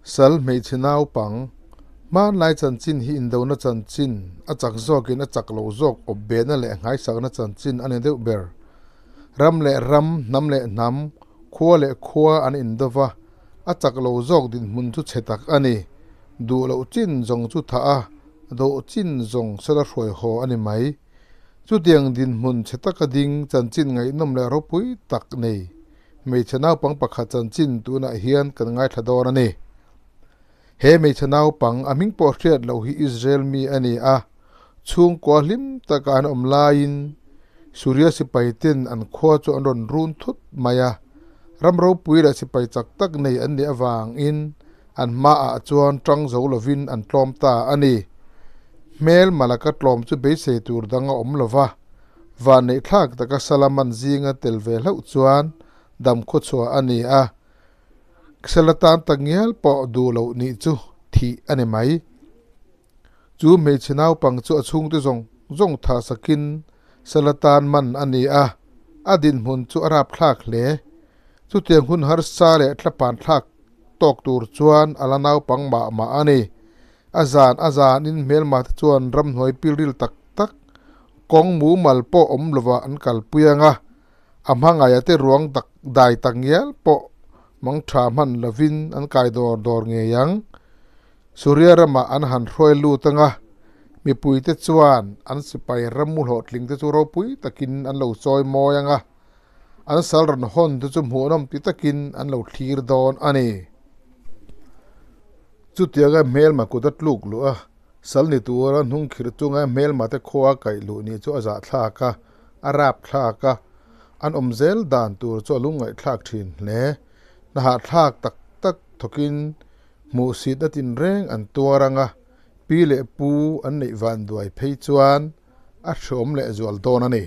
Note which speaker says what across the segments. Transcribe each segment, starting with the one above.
Speaker 1: Sal hmeichhe naupang, Hmanlai chanchin hi indona chanchin, a chak zawkin a chak lo zawk awp behna leh nghaisakna chanchin a ni deuh ber. Ram leh ram, hnam leh hnam, khua leh khua an indo va, a chak lo zawk dinhmun chu chhe tak a ni. Duh loh chin zawng chu thah a, doh chin zawng sela hruai haw a ni mai. Chutiang dinhmun chhe taka ding chanchin ngaihnawm leh ropui tak nei hmeichhe naupang pakhat chanchin tunah hian kan ngaithla dawn a ni. He hmeichhe naupang a hming pawh hriat loh hi Israel mi a ni a, chhungkua hlim taka an awm laiin Suria sipai ten an khua chu an rawn run thut mai a, ram ropui leh sipai chak tak nei an nih avangin an hmaah chuan tang zo lovin an tlawm ta a ni. Hmel malaka tlawm chu beisei tur dang a awm lo va, vanneih thlak taka Salaman zinga tel ve hlauh chuan dam khawchhuah a ni a, Sala tan tak ngial pawh duh loh nih chu thih a ni mai. Chu hmeichhe naupang chu a chhungte zawng zawng thah sakin Sala tan man a ni a, a dinhmun chu a rapthlak hle. Chutiang hun harsa leh thlapan thlak tawk tur chuan a la naupang mah mah a ni. A zan a zanin hmelma te chuan ramhnuai pilril tak tak, kawng mumal pawh awm lovah an kalpui ang a, a hmangaih te ruang tak dai tak ngial pawh mang tha hman lovin an kai dawr dawr ngei ang. Suria ramah an han hruai lut ang a, mipuite chuan an sipai rammu hlawhtling te chu ropui takin an lo chawi mawi ang a, an sal rawn hawn te chu hmuhnawm ti takin an lo thlir dawn a ni. Chutianga hmelma kut a tluk luh a, sal ni tura hnung khirh chunga hmelma te khua kaih luh ni chu a zahthlak a, a rapthlak a, an awm zel dan tur chu a lungngaihthlak thin hle. Hnahahthlak tak tak thawkin hmuhsitna tinreng an tuar ang a, pi leh pu an neih van duai phei chuan a hreawm leh zual dawn a ni.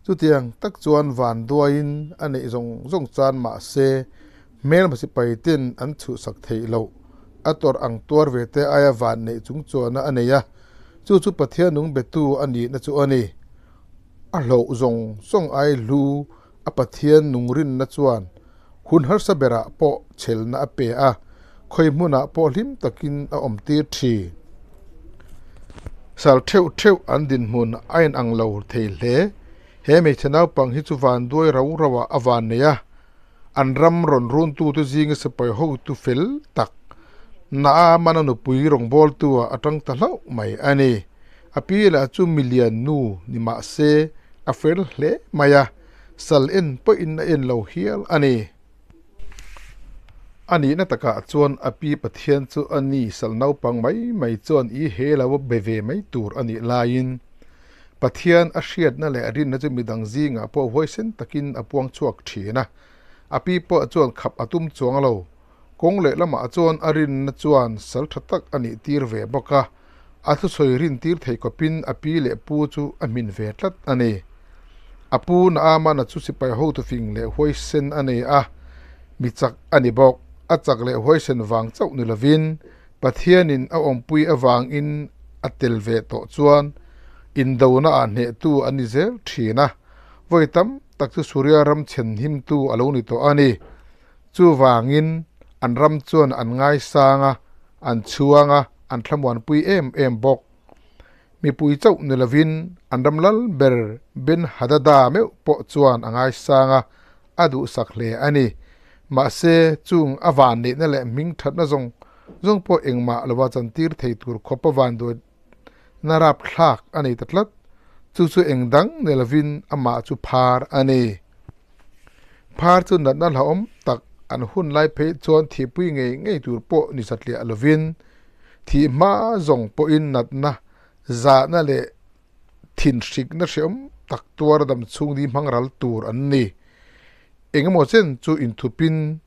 Speaker 1: Chutiang tak chuan van duaiin a neih zawng zawng chan mah se hmelma sipai ten an chhuhsak theih loh a tawrh ang tuar ve te aia van neih chung chuanna a nei a, chu chu Pathian nung betu a nihna chu a ni. A hlauh zawng zawng ai hlu a Pathian nung rinna chuan hun harsa berah pawh chhelna a pe a, khawi hmunah pawh hlim takin a awm tir thin. Sal theuh theuh an dinhmun a inang lo thei hle. He hmeichhe naupang hi chu vanduai rau rauah a van nei a, an ram rawn runtute zinga sipai hotu fel tak Naamana nupui rawngbawltu-ah a tang ta hlauh mai a ni. A pi lah chu milian nu ni mah se a fel hle mai a, sal en pawhin a en lo hial a ni. A nihna takah chuan a pi Pathian chu a ni sal naupang mai mai chuan i he lo be ve mai tur a nih laiin Pathian a hriatna leh a rinna chu midang zingah pawh huaisen takin a puang chhuak thin a, a pi pawh chuan khap a tum chuang lo. Kawng lehlamah chuan a rinna chuan sal tha tak a nih tir ve bawk a, a thusawi rin tir thei khawpin a pi leh pu chu a hmin ve tlat a ni. A pu Naamana chu sipai hotu fing leh huaisen a nei a, mi chak a ni bawk. A chak leh huaisen vang chauh ni lovin Pathianin a awmpui avangin a tel ve tawh chuan indona ah hnehtu a ni zel thin a, vawi tam tak chu Suria ram chhenhimtu a lo ni tawh a ni. Chuvangin an ram chuan an ngaisang a, an chhuang a, an thlamuanpui em em bawk. Mipui chauh ni lovin an ram lal ber Ben-Hadada meuh pawh chuan a ngaisang a, a duhsak hle a ni. Mahse, chung a vanneihna leh hming thatna zawng zawng pawh engmah lova chantir thei tur khawp a vanduaina rapthlak a nei ta tlat. Chu chu eng dang ni lovin amah chu phar a ni. Phar chu natna hlauhawm tak an hun lai phei chuan thihpui ngei ngei tur pawh ni satliah lovin thih hma zawng pawhin natna, zahna leh thinhrikna hreawm tak tuar dam chhung ni hmang ral tur an ni. Engemaw chen chu inthupin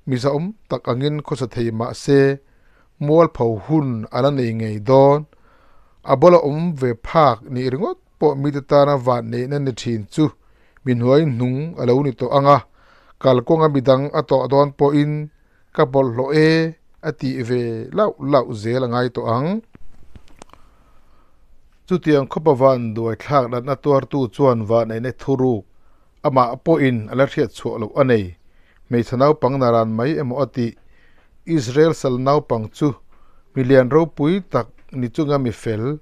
Speaker 1: mizaawm tak angin khawsa thei mah se mualpho hun a la nei ngei dawn. A bula awm ve phak nih ringawt pawh mite tana vanneihna ni thin chu mi hnuai hnung a lo ni tawh ang a, kalkawnga midang a tawh dawn pawhin ka bawlhhlawh e a tih ve lauh lauh zel a ngai tawh ang. Chutiang khawpa van duai thlak natna tuartu chuan vanneihna thuruk amah pawhin a la hriat chhuah loh a nei. Hmeichhe naupang naran mai emaw a tih. Israel sal naupang chu milian ropui tak ni chunga mi fel,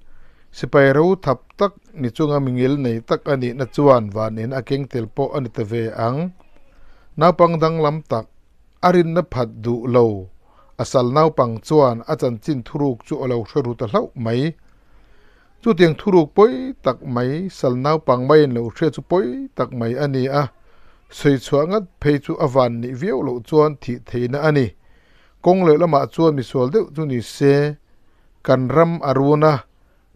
Speaker 1: sipai ro thap tak ni chunga mi ngil nei tak a nihna chuan vanin a keng tel pawh a ni ta ve ang. Naupang danglam tak, a rinna phat duh lo, a sal naupang chuan a chanchin thuruk chu a lo hre ru ta hlauh mai. Chutiang thuruk pawi tak mai, sal naupang maiin lo hria chu pawi tak mai a ni a, sawi chhuah ngat phei chu a van nih viau loh chuan thih theihna a ni. Kawng leh lamah chuan misual deuh chu ni se, kan ram a run a,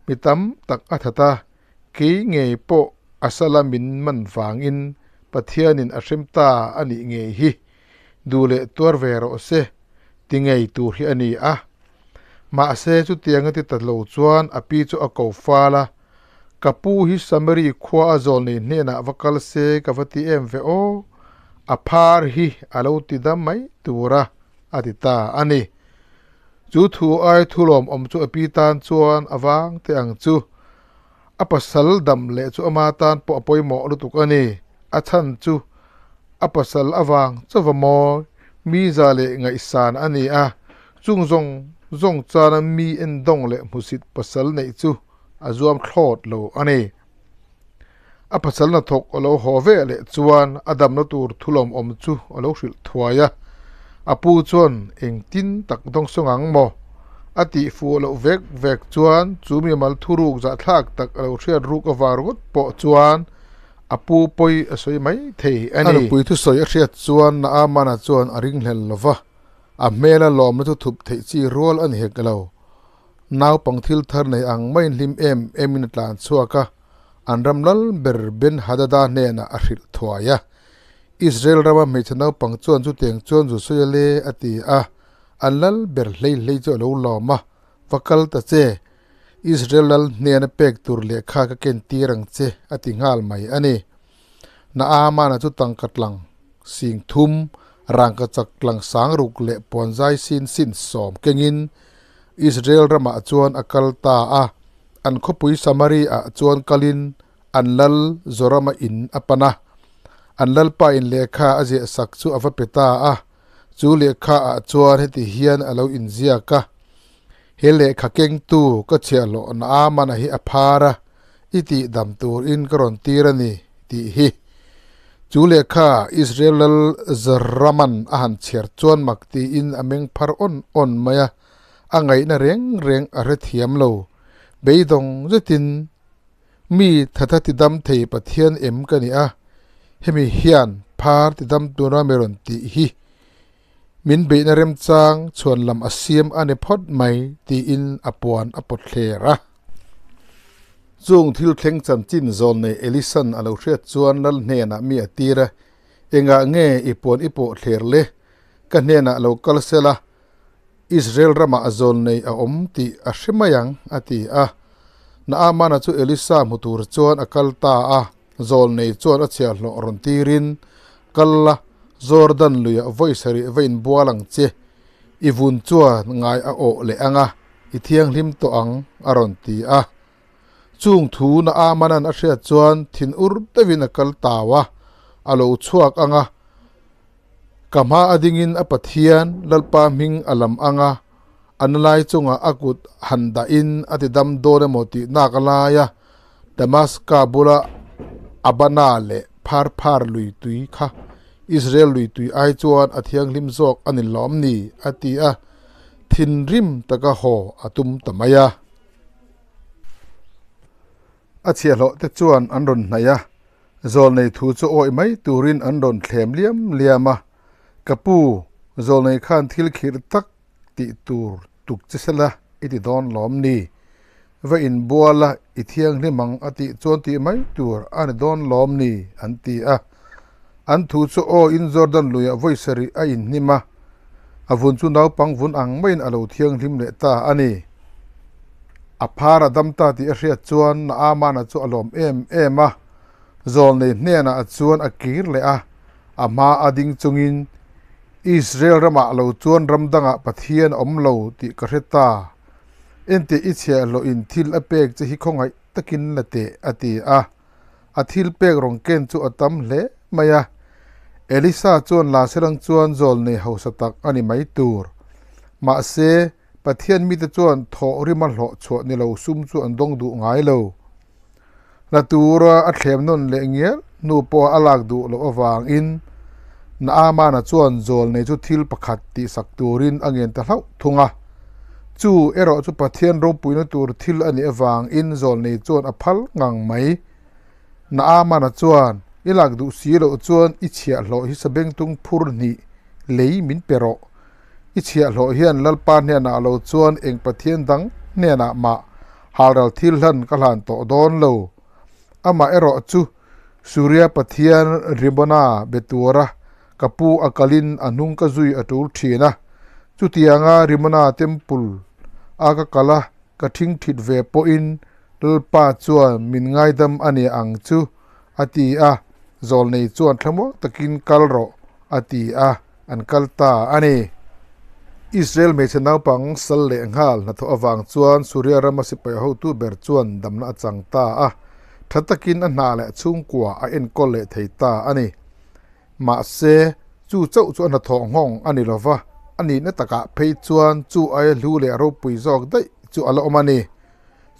Speaker 1: mi tam tak a that a, kei ngei pawh a sala min man vangin Pathianin a hrem ta a nih ngei hi duh leh tuar ve rawh se ti ngei tur hi a ni a. Mahse chutiang a ti ta lo chuan a pi chu a ko fal a, Ka pu hi Samari khua a zawl nei hnenah va kal se ka va ti em ve aw, a phar hi a lo ti dam mai tur a, a ti ta a ni. Chu thu ai thu lawmawm chu a pi tan chuan a vang teh ang chu. A pasal dam leh chu ama tan pawh a pawimawh lutuk a ni. A chhan chu a pasal avang chauva mawi, miza leh ngaihsan a ni a, chung zawng zawng chana mi endawng leh hmusit pasal neih chu a zuam thlawt lo a ni. A pasal hnathawk a lo haw ve leh chuan a damna tur thulawmawm chu a lo hrilh thuai a, a pu chuan engtin tak dawngsawng ang maw? A tih fuh loh vek vek chuan chu mimal thuruk zahthlak tak a lo hriat ruk avang ringawt pawh chuan a pu pawi a sawi mai thei a ni. A nupui thusawi a hriat chuan Naamana chuan a ringhlel lo va, a hmela lawmna chu thup theih chi rual a ni hek lo. Naupang thil thar nei ang maiin hlim em emin a tlan chhuak a, an ram lal ber Ben-Hadada hnenah a hrilh thuai a. Israel rama hmeichhe naupang chuan chutiang chuan zu sawi a le a ti a, an lal ber hlei hlei chu a lo lawm a, Va kal ta che, Israel lal hnena pek tur lehkha ka ken tir ang che a ti nghal mai a ni. Naamana chu tangka tlang sing thum, rangka chak tlang sang ruk leh puanzai sin sin sawm kengin Israel ramah chuan a kal ta a, an khawpui Samaria-ah chuan kalin an lal Zorama in a pan a. An lalpa in lehkha a ziah sak chu a va pe ta a, chu lehkhaah chuan heti hian a lo inziak a, He lehkha kengtu ka chhiahhlawh Naamana hi a phar a, i tih dam turin ka rawn tir a ni, tih hi. Chu lehkha Israel lal Zoraman a han chhiar chuan mak tiin a meng phar awn awn mai a, a ngaihna reng reng a hrethiam lo. Beidawng zetin, Mi thatha tidam thei Pathian em ka ni a, hemi hian phar tidam tura mi rawn tih hi min beihna remchang chhuan lam a siam a ni phawt mai tiin a puan a pawt thler a. Chung thil thleng chanchin zawn nei Elisan a lo hriat chuan lal hnenah mi a tir a, Engah nge i puan i pawh thler le? Ka hnenah lo kal sela, Israel ramah a zawn nei a awm tih a hre mai ang, a ti a. Naamana chu Elisa hmu tur chuan a kal ta a, zawl nei chuan a chhiahhlawh rawn tirin, Kal la, Jordan luiah vawi sarih va inbual ang che, i vun chuan ngai a awh leh ang a, i thianghlim tawh ang, a rawn ti a. Chung thu Naamanan a hriat chuan thin ur deuhin a kal tau a, a lo chhuak ang a, Ka hma a dingin a Pathian, Lalpa hming a lam ang a, a na lai chungah a kut han dahin a ti dam dawn emaw tih nak a lai a, Damaska bula Abana leh Pharphar lui tui kha Israel lui tui ai chuan a thianghlim zawk a ni lawm ni? a ti a, thinrim taka haw a tum ta mai a. A chhiahhlawh te chuan an rawn hnaih a, Zawlnei thu chu awih mai turin an rawn thlem liam liam a, Ka pu, zawlnei khan thil khirh tak tih tur tuk che sela i ti dawn lawm ni? Va inbual a, i thianghlim ang a tih chuan tih mai tur a ni dawn lawm ni? an ti a. An thu chu awiin Jordan luiah vawi sarih a inhnim a, a vun chu naupang vun ang maiin a lo thianghlim leh ta a ni. A phar a dam ta tih a hriat chuan Naamana chu a lawm em em a, zawlnei hnenah a chuan a kir leh a, a hma a ding chungin, Israel ramah lo chuan ram dangah Pathian a awm lo tih ka hre ta. Enteh i chhiahhlawhin thil a pek che hi khawngaih takin la teh, a ti a. A thil pek rawn ken chu a tam hle mai a. Elisa chuan la serang chuan zawlnei hausa tak a ni mai tur. Mahse, Pathian mite chuan thawh rima hlawh chhuah ni lo sum chu an dawng duh ngai lo. La tura a thlem nawn leh ngial hnu pawha a lak duh loh avangin Naamana chuan zawl nei chu thil pakhat tihsak turin a ngen ta hlauh thung a. Chu erawh chu Pathian ropuina tur thil a nih avangin zawl nei chuan a phal ngang mai. Naamana chuan, I lak duh si loh chuan i chhiahhlawh hi sabengtung phur hnih lei min pe rawh. I chhiahhlawh hian Lalpa hnenah lo chuan eng Pathian dang hnenah mah halral thil hlan ka hlan tawh dawn lo. Amah erawh chu Suria Pathian Rimona be tura ka pu a kalin a hnung ka zui a tul thin a. Chutianga Rimona temple a ka kal a ka thingthit ve pawhin Lalpa chuan min ngaidam a ni ang chu a ti a, zawlnei chuan thlamuang takin kal rawh a ti a. An kal ta a ni. Israel hmeichhe naupang sal leh nghal hnathawh avang chuan Suria rama sipai hotu ber chuan damna a chang ta a, tha takin a hna leh chhungkua a enkawl leh thei ta a ni. Mahse, chu chauh chu a hnathawh nghawng a ni lova, a nihna takah phei chuan chu aia hlu leh ropui zawk daih chu a la awm a ni.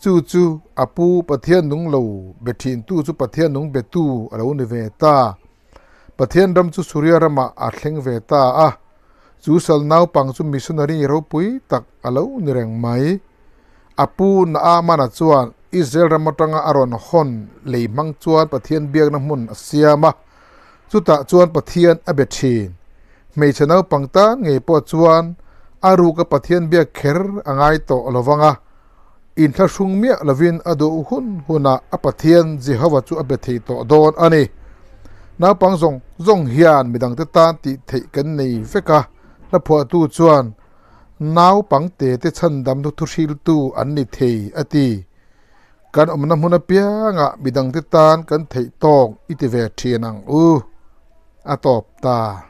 Speaker 1: Chu chu a pu Pathian nung lo be thintu chu Pathian nung betu a lo ni ve ta. Pathian ram chu Suria ramah a thleng ve ta a, chu sal naupang chu missionary ropui tak a lo ni reng mai. A pu Naamana chuan Israel ram atanga a rawn hawn lei hmang chuan Pathian biakna hmun a siam a, chutah chuan Pathian a be thin. Hmeichhe naupang tan ngei pawh chuan a ruka Pathian biak kher a ngai tawh lo vang a, inthlahrung miah lovin a duh hun hunah a Pathian Jehova chu a be thei tawh dawn a ni. Naupang zawng zawng hian midangte tan tih theih kan nei vek a, hlaphuahtu chuan naupangte te chhandam chu thuhriltu an ni thei a ti. Kan awmna hmun apiangah midangte tan kan theih tawk i ti ve thin ang u. A tawp ta.